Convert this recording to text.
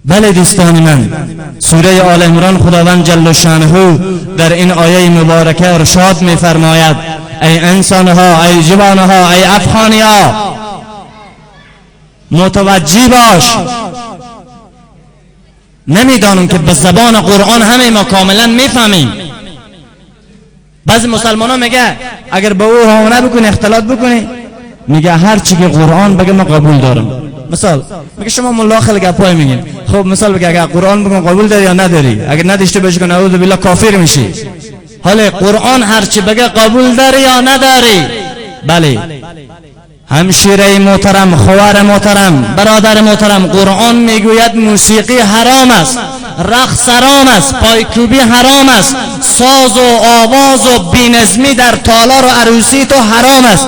بله دوستان من، سوره آل عمران خداوند جل شانه در این آیه مبارکه ارشاد می‌فرماید: ای انسانها، ای جوانها، ای افغانیا، متوجه باش. نمیدانم که به زبان قرآن همه ما کاملا میفهمیم. بعضی مسلمان ها میگه اگر به او هاونه بکنی، اختلاط بکنی، میگه هر چی که قرآن بگه ما قبول دارم. مثال میگه شما ملا خیلی گپای میگین. خب مثال بگه اگر قرآن بگم قبول داری یا نداری؟ اگر نداشته باشی که نعوذ بالله کافر میشی. حالا قرآن هر چی بگه قبول داری یا نداری؟ بله. همشیره محترم، خواهر محترم، برادر محترم، قرآن میگوید موسیقی حرام است، رقص حرام است، پایکوبی حرام است، ساز و آواز و بینظمی در تالار و عروسی تو حرام است.